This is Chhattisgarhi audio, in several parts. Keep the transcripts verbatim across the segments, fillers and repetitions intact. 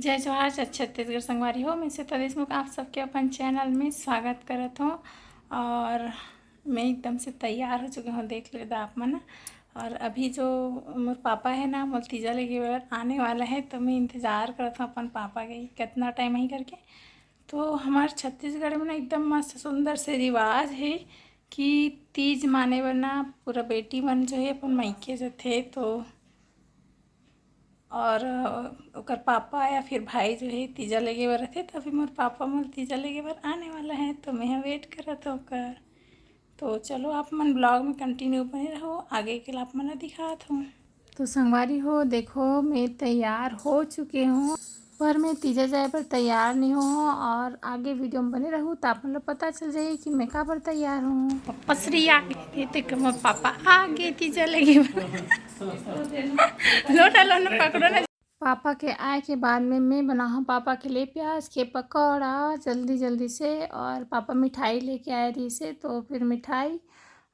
जय जोहार, जय छत्तीसगढ़ संगवारी हो, मैं श्वेता देशमुख, आप सबके अपन चैनल में स्वागत करत हूँ। और मैं एकदम से तैयार हो चुके हूँ, देख लेदा आप मन। और अभी जो मोर पापा है ना, मोर तीजा लेगे बर आने वाला है, तो मैं इंतज़ार करत हूँ अपन पापा के, कितना टाइम ही करके। तो हमार छत्तीसगढ़ में ना एकदम मस्त सुंदर से रिवाज है कि तीज माने बर ना पूरा बेटी मन जो है अपन मायके जथे। तो और ओकर पापा या फिर भाई जो है तीजा लेगे बर रथे, तो अभी मोर पापा मोर तीजा लेगे बर आने वाला है, तो मैं वेट करत हूँ ओकर। तो चलो आप मन ब्लॉग में कंटिन्यू बने रहो, आगे के आप मन ला दिखात हूँ। तो संगवारी हो, देखो मैं तैयार हो चुके हूँ, पर मैं तीजा जाए बर तैयार नहीं हूँ। और आगे वीडियो में बने रहू, तो आप मन ला पता चल जाही कि मैं काबर तैयार हूँ। पसरी आ गए, देखो मोर पापा आ गए तीजा लेगे बर। लो ना, लो ना, पकड़ो ना। पापा के आए के बाद में मैं बनाहूँ पापा के लिए प्याज के पकौड़ा जल्दी जल्दी से। और पापा मिठाई लेके आए रहिसे, तो फिर मिठाई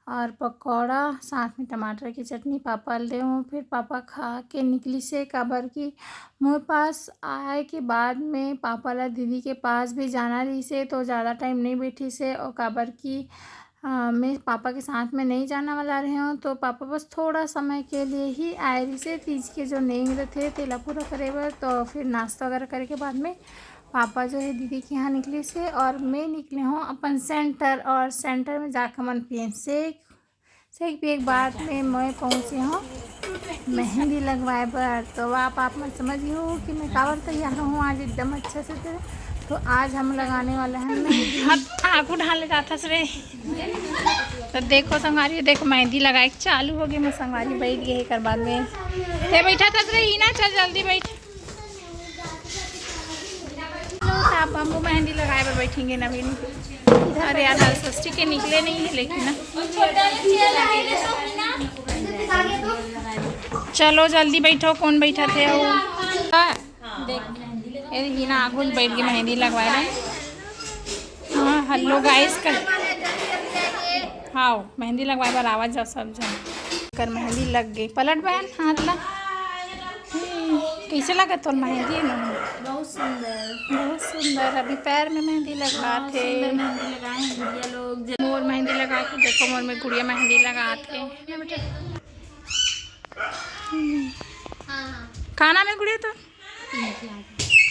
और पकौड़ा, साथ में टमाटर की चटनी पापा ल देहूँ। फिर पापा खा के निकलिसे, काबर कि मोर पास आए के बाद में पापा ला दीदी के पास भी जाना रहिसे, तो ज़्यादा टाइम नहीं बैठिसे। और काबर कि अ, मैं पापा के साथ में नहीं जाने वाला रहे हूँ, तो पापा बस थोड़ा समय के लिए ही आए रहिसे, तीज के जो नेंग रथे तेला पूरा करे बर। तो फिर नाश्ता वगैरह करे के बाद में पापा जो है दीदी के यहाँ निकलिसे और मैं निकले हूँ अपन सेंटर। और सेंटर में जाकर मन पिए सेक, सेक पिए के बाद में मैं पहुँचे हूँ मेहंदी लगवाए बर। तो आप, आप मन समझ गए हो कि मैं काबर तैयार हूँ आज एकदम अच्छा से। तो, तो आज हम लगाने वाले हैं मेहंदी। हाथ आगू ढाल ले जाता रे। तो देखो संगवारी, देखो मेहंदी लगाए के चालू हो गई। मैं संगवारी बैठ गई एकर बाद में। ते बैठा था रे, हीना चल जल्दी बैठ। लो, तो आप हमको मेहंदी लगाए बर बैठेंगे ना बिन। अरे यार, आज षष्ठी के निकले नहीं है लेकिन ना। चलो जल्दी बैठो, कौन बैठा थे वो? देख, ये हीना आगू बैठ के मेहंदी लगवा रहे हैं। हाँ, हेलो गाइस कर। हाँ, मेहंदी लगवाए बर आवा जाओ सब जन। कर मेहंदी लग गई। पलट बहन, हाथ ला। हम्म, कैसे लगा तोर मेहंदी है ना? बहुत सुंदर। बहुत सुंदर। अभी पैर में मेहंदी लगा हाँ, थे। सुंदर मेहंदी लगाए हैं गुड़िया लोग। मोर मेहंदी लगा के देखो, मोर में गुड़िया मेहंदी लगा थे। ये बेटा। हम्म। हाँ, हाँ। का नाम है गुड़िया तो? पिंकी यादव।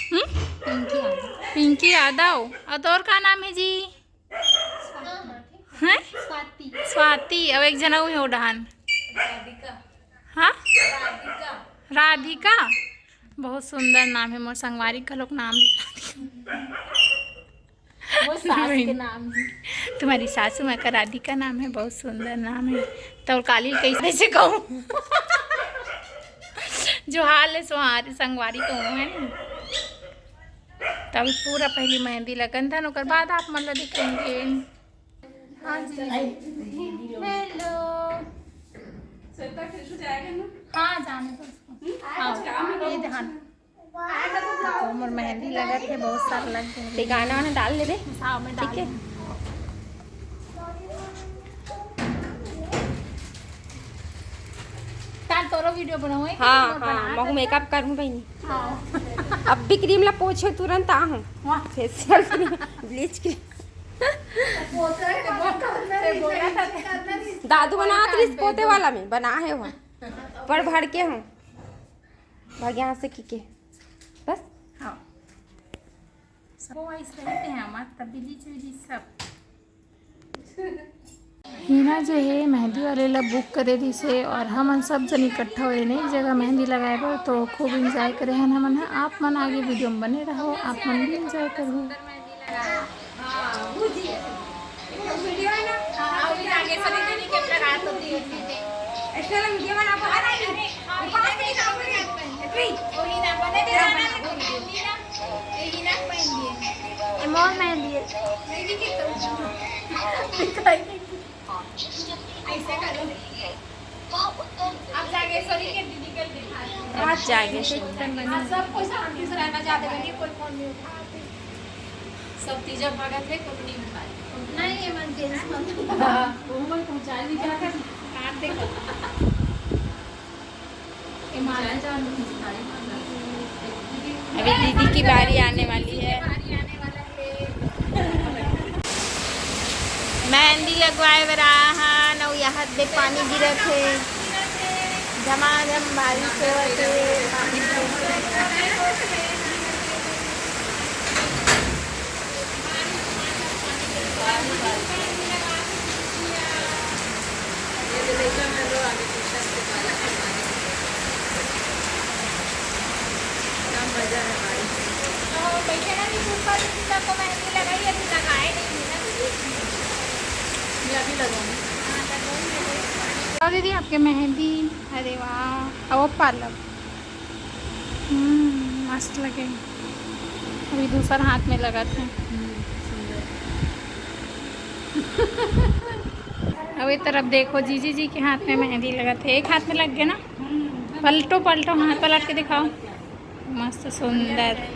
हम्म? पिंकी यादव। पिंकी यादव। और तोर का नाम है जी? हैं? स्वाति। स्वाति। अब एक जना हुई हो डहान। हाँ? राधिका। बहुत सुंदर नाम है, मोर संगवारी घलोक नाम भी राधिका। वो सास के नाम है। तुम्हारी सासू माँ का राधिका नाम है, बहुत सुंदर नाम है। तो काली कैसे, कैसे कहूँ? जो हाल है सो हाल, संगवारी कहूँ, है ना? तभी पूरा पहली मेहंदी लगन था, ओकर बाद आप मन ला दिखेंगे। हाँ जी। हेलो। श्वेता, फिर से जाएगा ना? हाँ, जाने दो उसको। हाँ, ये ध्यान। तो मोर मेहंदी लगत है, बहुत सारा लग गए। ते गाना वाना डाल ले रे। हाँ, मैं ठीक है। काल तोरो वीडियो बनाऊँ, है कि हाँ, नहीं? हाँ, मैं मेकअप करूँ बहनी। हाँ। अब भी क्रीम ला पोछे तुरंत आ हूँ। वाह। Facial cream, bleach cream. दादू बनात रहिस पोते वाला में, बना है वहाँ। पर भड़के हूँ। भाग यहाँ से, किके। बस। हाँ। सब वो ऐसे रहते हैं, हमार तबीली चोरी सब। हीना जो है मेहंदी वाले ला बुक करे रहिसे और हमन सब जन इकट्ठा होए रहेन एक जगह मेहंदी लगाए बर, तो खूब एंजॉय करे हन हमन ह। आप मन आगे वीडियो में बने रहो, आप मन भी एंजॉय करहु। मोर मेहंदी है। ऐसे करो। आप जागेश्वरी के दीदी के दिखा दो। आप जागेश्वरी। आप सबको शांति से रहना चाहते हैं, कोई फोन नहीं उठाते। सब तीजा भागत है, कोई नहीं उठाए। नहीं, ये मन जेंट्स मन। हाँ, वो मन पहुंचाए नहीं क्या कर? आप देखो। ये मारे जा, पहुंचाए जा। अभी दीदी की बारी आने वाली है। मेहंदी लगवाए बर आए हन, अउ यहाँ दे पानी गिरत हे, झमाझम बारिश होवत हे, पानी गिरत हे। तो दीदी, आपके मेहंदी, अरे वाह, अब वो पार्लर, हम्म, मस्त लगे। अभी दूसर हाथ में लगत हे। अब ये तरफ देखो, जीजी जी के हाथ में मेहंदी लगत हे, एक हाथ में लग गया ना। पलटो, पलटो, हाथ पलट के दिखाओ। मस्त सुंदर।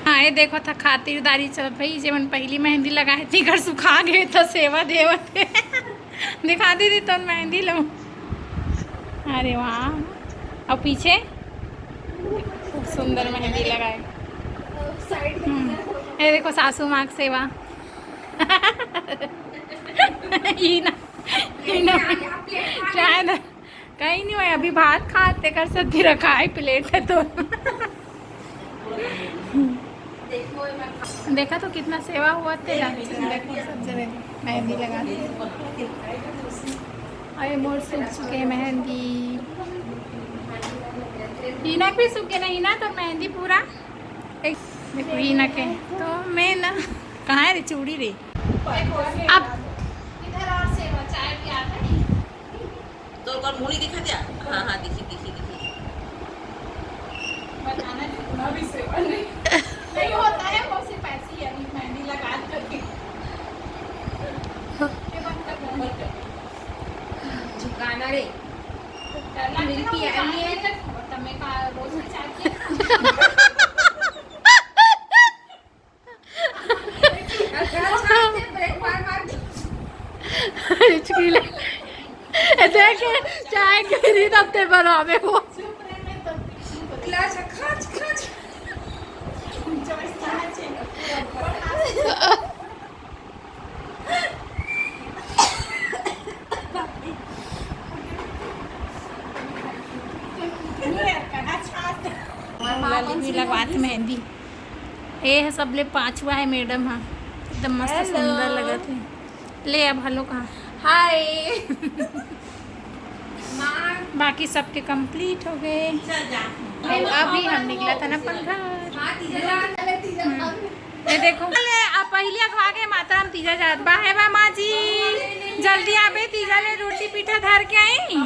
हाँ, ये देखो था खातिरदारी चलत भाई, जेमन पहली मेहंदी लगाए थे, घर सुखा गए तो सेवा देवत हे। दिखा दीदी तो मेहंदी लो। अरे वाह, और पीछे खूब सुंदर मेहंदी लगाए। हम्म, ये देखो सासू माँ के सेवा। ये ना, ये ना, शायद कहीं नहीं हुआ, अभी भात खाते कर सकती रखा है प्लेट है तो। देखा तो कितना सेवा हुआ तेरा। देखो सब जने मेहंदी लगा दी। अरे मोर सूख चुके मेहंदी। इनक भी सूख गए ना, इनक और मेहंदी पूरा। एक देखो इनक है तो मैं ना, कहाँ है रे चूड़ी रे? अब इधर और सेवा चाय भी आता है। तो कौन मुड़ी दिखा दिया? हाँ, हाँ, दिखी, दिखी, दिखी। बताना जितना भी सेवा नहीं, नहीं होता है, वो सिर्फ ऐसी है, अभी मेहंदी लगा करके। ये बंद कर, बंद कर। झुकाना रे। डरना मेरी नहीं, पिया नहीं है। और तब मैं कहा, रोज की चाय पिया। हिचकी ले। ए, देख, चाय गिरी तब ते बनावे वो। ललकी लगवात मेहंदी। ए ह सबले पांचवा है मैडम हा, एकदम मस्त hello। सुंदर लगत है। ले अब हेलो कहा। हाय। बाकी सबके कंप्लीट हो गए। चल जा। और अभी हम निकला था ना अपन घर। हाँ, तीजा जा। हम्म। ये देखो, ले, अब पहली अगवा के माता राम तीजा जात बा है बा माँ जी। जल्दी आबे तीजा ले रोटी पीठा धर के आई।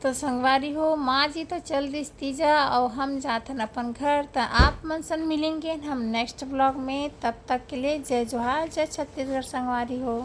तो संगवारी हो, माँ जी तो चल दिस तीजा, और हम जाथन अपन घर। त आप मन सन मिलेंगे हम नेक्स्ट ब्लॉग में। तब तक के लिए जय जोहार, जय छत्तीसगढ़ संगवारी हो।